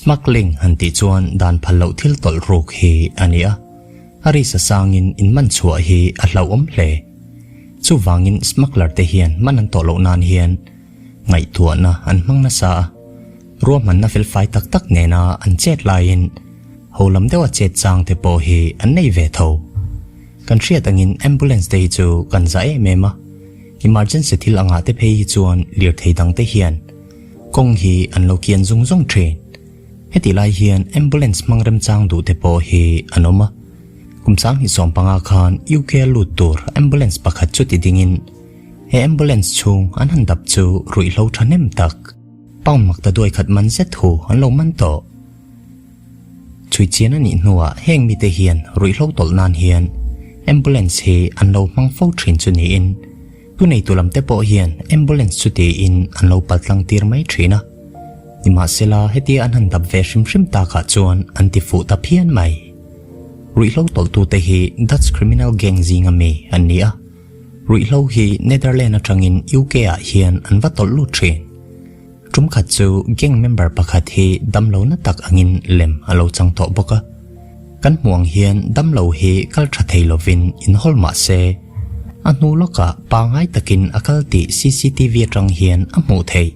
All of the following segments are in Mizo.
Smuggling han tih chuan dan phal loh thil tawlh ruk hi a ni a, a risa sangin in man chhuah hi a hlauhawm hle. Chuvangin smuggler te hian man an tawh loh nan hian ngaihtuahna an hmang nasa a, ruahmanna felfai tak tak nena an chet laiin ho lam deuha chet chang te pawh hi an nei ve tho. Kan hriat angin ambulance te hi chu kan za em em a, emergency thil angah te phei hi chuan lirthei dang te hian kawng hi an lo kian zung zung thin. Hetih lai hian ambulance hmang remchang duh te pawh hi an awm a. Kum 2015 khan UK a lut tur ambulance pakhat chu ti dingin he ambulance chhung an han dap chu ruihhlo thahnem tak pound mak ta duai khat man zet thu an lo man tawh. Chhui chian a nih hnuah heng mite hian ruihhlo tawlh nan hian ambulance hi an lo hmang fo thin chu niin thuneitu lam te pawh hian ambulance chu tiin an lo paltlang tir mai thin a. Nimahsela hetia an han dap ve hrim hrim takah chuan an ti fuh ta phian mai. Ruihhlo tawlhtute hi Dutch criminal gang zinga mi an ni a, ruihhlo hi Netherland atangin UK ah hian an va tawlh lut thin. Tum khat chu gang member pakhat hi damlo na tak angin lem a lo chang tawh bawk a. Kan hmuh ang hian damlo hi kal tha thei lovin inhawl mah se, a hnu lawkah pangngai takin a kal tih cctv atang hian a hmuh theih.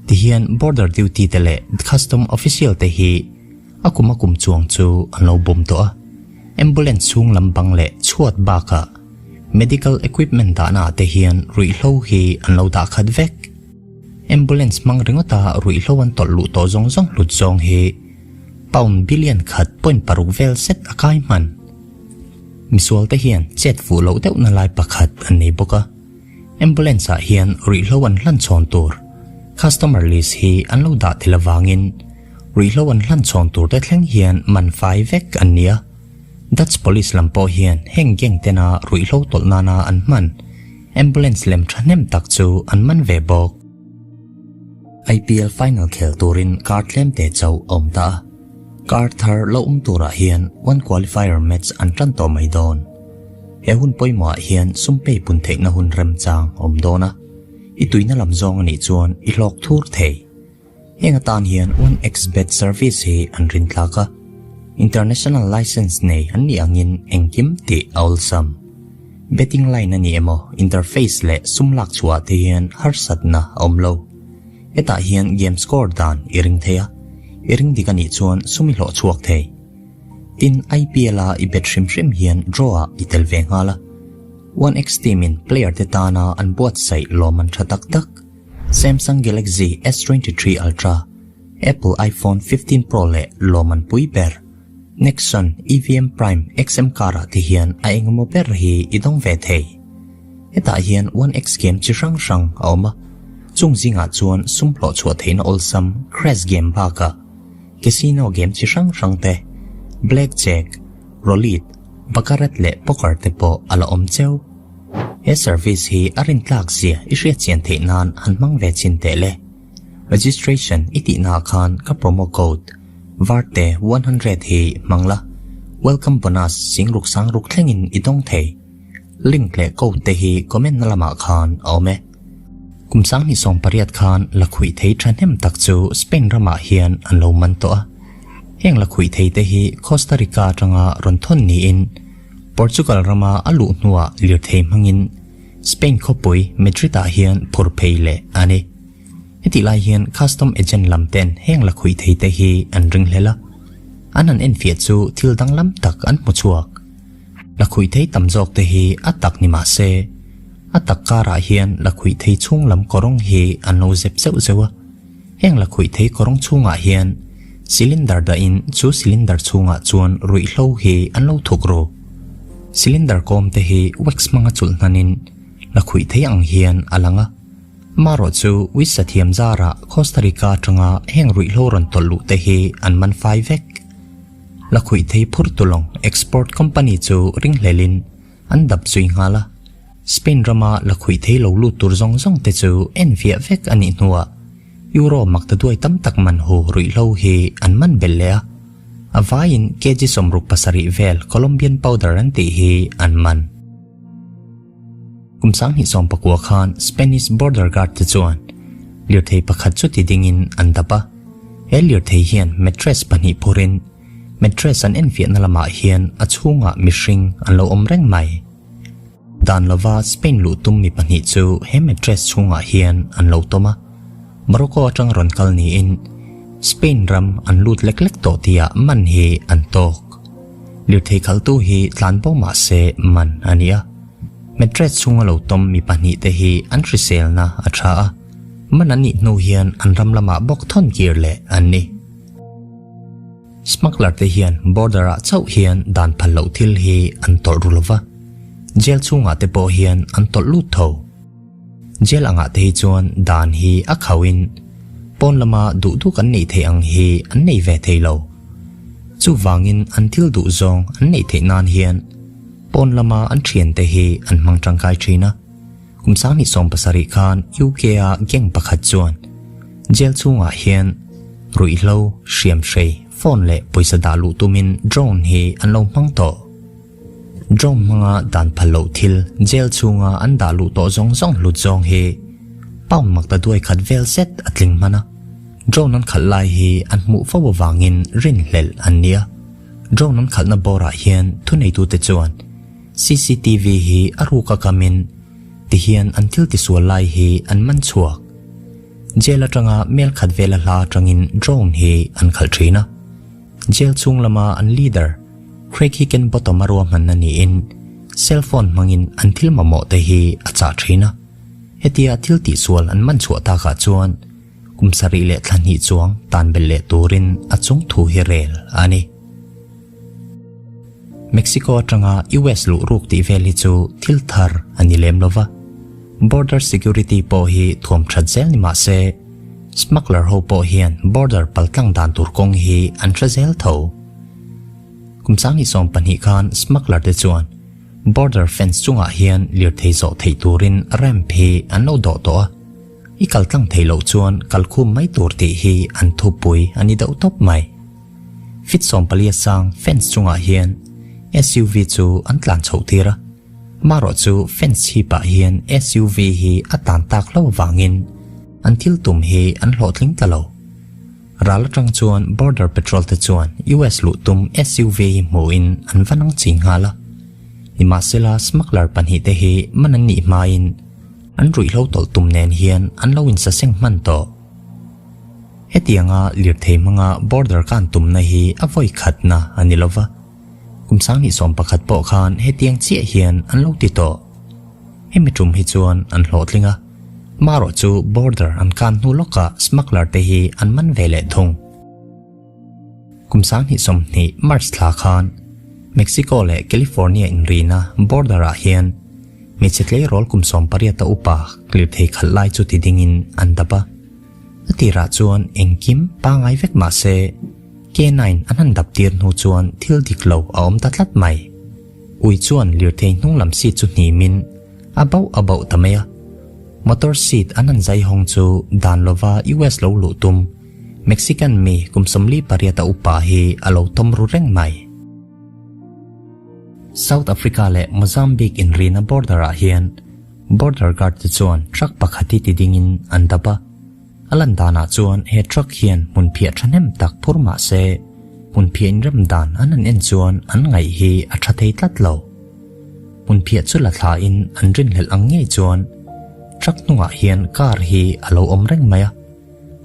Tihian border duty te leh custom official te hi a kum a kum chuang chu an lo bum tawh a. Ambulance chhung lam bang leh chhuat bakah medical equipment dahna ah te hian ruihhlo hi an lo dah khat vek. Ambulance hmang ringawta ruihhlo an tawlh luh tawh zawng zawng hlut zawng hi pound billion khat point paruk vel zet a kai hman. Misual te hian chet fuh loh deuhna lai pakhat an nei bawk a. Ambulance ah hian ruihhlo an hlan chhawn tur customer list hi an lo dah tel avangin ruihhlo an hlan chhawn tur te thleng hian man fai vek an ni a. Dutch police lam pawh hian heng gang tena ruihhlo tawlh nana an hman ambulance lem thahnem tak chu an man ve bawk. IPL final khel turin kar tlem te chauh a awm ta a, kar thar lo awm turah hian one qualifier match an tan tawh mai dawn. He hun pawimawhah hian sum pei pun theihna hun remchang a awm dawn a, i tuina lam zawng a nih chuan i hlawk thur thei. Heng atan hian one xBet service hi an rin tlak a, international license nei an nih angin engkim tih a awlsam. Betting line a ni emaw interface leh sum lak chhuah te hian harsatna a awm lo. Hetah hian game score dan i ring thei a, i ring dik a nih chuan sum i hlawh chhuak thei. Tin, IPL a i bet hrim hrim hian draw ah i tel ve nghal a. One X team in player te tana an buatsaih lawm an tha tak tak. Samsung Galaxy S23 Ultra, Apple iPhone 15 Pro leh lawmman pui ber, Nexon EVM Prime XM car ah te hian a engemaw ber hi i dawng ve thei. Hetah hian One X game chi hrang hrang a awm a, chung zingah chuan sum hlawh chhuah theihna awlsam Crash game bakah casino game chi hrang hrang te, Blackjack, Roulette, Baccarat leh Poker te pawh a la awm cheu. He service hi a rintlak zia i hriatchian theih nan han hmang ve chin teh le. Registration i tihna ah khan ka promo code varte 100 hi hmang la, welcome bonus singruk sangruk thlengin i dawng thei. Link leh code te hi comment na lamah khan a awm e. Kum 2018 khan lakhuih thei thahnem tak chu Spain ramah hian an lo man tawh a. Heng lakhuih thei te hi Costa Rica atanga rawn thawn niin Portugal rama a luh hnuah lirthei hmangin Spain khawpui Madrid-ah hian phur phei leh a ni. Hetih lai hian custom agent lam ten heng lakhuih thei te hi an ring hlel a, an han enfiah chu thil danglam tak an hmu chhuak. Lakhuih thei tam zawk te hi a tak ni mah se, a tak karah hian lakhuih thei chhung lam kawrawng hi an lo zep zeuh zeuh a. Heng lakhuih thei kawrawng chhungah hian cylinder dahin chu cylinder chhungah chuan ruihhlo hi an lo thuk ru. Cylinder kawm te hi wax hmanga chulh hnanin lakhuih thei ang hian a lang a. Amaherawh chu uisa thiam zarah Costa Rica atanga heng ruihhlo rawn tawlh luh te hi an man fai vek. Lakhuih thei phur tulawng export company chu ringhlelin an dap zui nghal a. Spain rama lakhuih thei lo lut tur zawng zawng te chu en viah vek a nih hnuah Euro makta duai tam tak man hu ruihhlo hi an man belh leh a, a vaiin kg 67 vel Colombian powder an tih hi an man. Kum 2019 khan Spanish border guard te chuan lirthei pakhat chu ti dingin an dap a. He lirthei hian mattress pahnih phurin mattress an enfiahna lamah hian a chhungah mihring an lo awm reng mai. Dan lova Spain luh tum mi pahnih chu he mattress chhungah hian an lo tawm a, Morocco atang rawn kal niin Spain ram an lut lek lek tawh tihah man hi an tawk. Lirthei khaltu hi tlan bo mah se man a ni a. Mattress chhunga lo tawm mi pahnihte hi an hriselna a tha a, man an nih hnu hian an ram lamah bawk thawn kir leh an ni. Smuggler te hian border ah chauh hian dan phal loh thil hi an tawlh ru lova, jail chhungah te pawh hian an tawlh lut tho. Jail angah te hi chuan dan hi a khauhin pawn lama duh duh kan neih theih ang hi an nei ve thei lo. Chuvangin an thil duh zawng an neih theih nan hian pawn lama an thiante hi an hmang tangkai thin a. Kum 2017 khan UK a gang pakhat chuan jail chhungah hian ruihhlo, hriamhrei, phone leh pawisa dah luh tumin drone hi an lo hmang tawh. Drone hmanga dan phal loh thil jail chhunga an dah luh tawh zawng zawng hlut zawng hi pound makta duai khat vel zet a tling hman a. Drone an khalh lai hi an hmuh fo avangin rinhlelh an ni a. Drone an khalhna bawrah hian thuneitute chuan CCTV hi a ruk a kamin tihian an thil tisual lai hi an man chhuak. Jail atanga mel khat vela hla atangin drone hi an khalh thin a. Jail chhung lama an leader Craig Hickenbottom a ruahmanna niin cell phone hmangin an thil mamawh te hi a chah thin a. Hetia thil tihsual an man chhuah takah chuan kum sarih leh thla hnih chuang tan belh leh turin a chung thu hi rel a ni. Mexico atanga US luh ruk tih vel hi chu thil thar a ni lem lova. Border security pawh hi thuam that zel ni mah se, smuggler ho pawh hian border paltlang dan tur kawng hi an hre zel tho. Kum 2020 khan smuggler te chuan border fence chungah hian lirthei zawh theih turin ramp hi an lo dawh tawh a. I kaltlang thei loh chuan kalkhum mai tur tih hi an thupui a ni deuh tawp mai. Fit 14 sang fence chungah hian SUV chu an tlan chhoh tir a. Marawh chu fence chhipah hian SUV hi a tan tak lo avangin an thil tum hi an hlawhtling ta lo. Ral atang chuan Border Patrol te chuan US luh tum SUV hi hmuhin an va nang chi nghal a. Nimahsela smuggler pahnih te hi man an nih hmain an ruihhlo tawlh tum nen hian an lo insaseng hman tawh. Hetianga lirthei hmanga border kan tumna hi a vawi khatna a ni lova, kum 2011 pawh khan hetiang chiah hian an lo ti tawh. Hemi tum hi chuan an hlawhtling a, marawh chu border an kan hnu lawkah smuggler te hi an man ve leh thung. Kum 2020 March thla khan Mexico leh California inrina border ah hian hmeichhe tleirawl kum 18 a upa lirthei khalh lai chu ti dingin an dap a. A tirah chuan engkim pangai vek mah se K9 an han dap tir hnu chuan thil dik lo a awm ta tlat mai. Ui chuan lirthei hnung lam seat chu hnimin a bauh a bauh ta mai a. Motor seat an han zai hawng chu dan lova US lo luh tum Mexican mi kum 48 a upa hi a lo tawm ru reng mai. South Africa leh Mozambique inrina border ah hian border guard te chuan truck pakhat hi ti dingin an dap a. A lan danah chuan he truck hian hmun phiah thahnem tak phur mah se hmun phiah inrem dan an han en chuan an ngaih hi a tha thei tlat lo. Hmun phiah chu la thla in an rinhlelh ang ngei chuan truck hnungah hian car hi a lo awm reng mai a.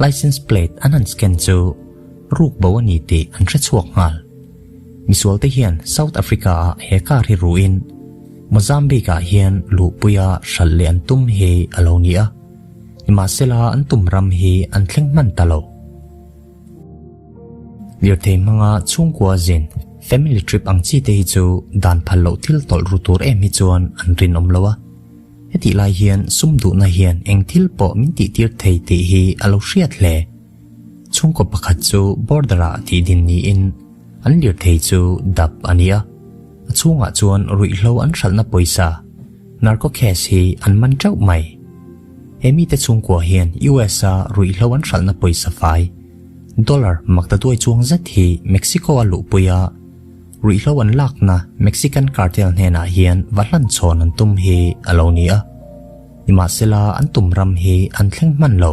License plate an han scan chu ruk bo a ni tih an hre chhuak nghal. Misual te hian South Africa ah he car hi ruin Mozambique ah hian luhpuia hralh leh an tum hi a lo ni a. Nimahsela an tum ram hi an thleng hman ta lo. Lirthei hmanga chhungkua zin family trip ang chi te hi chu dan phal loh thil tawlh ru tur em hi chuan an rinawm lo a. Hetih lai hian sum duhna hian eng thil pawh min tih tir thei tih hi a lo hriat hle. Chhungkaw pakhat chu border ah tih din niin an lirthei chu dap a ni a. A chhungah chuan ruihhlo an hralhna pawisa narco cash hi an man teuh mai. He mite chhungkua hian US a ruihhlo an hralhna pawisa fai dollar makta duai chuang zet hi Mexico a luhpui a ruihhlo an lakna Mexican cartel hnenah hian va hlan chhawn an tum hi a lo ni a. Nimahsela an tum ram hi an thleng hman lo.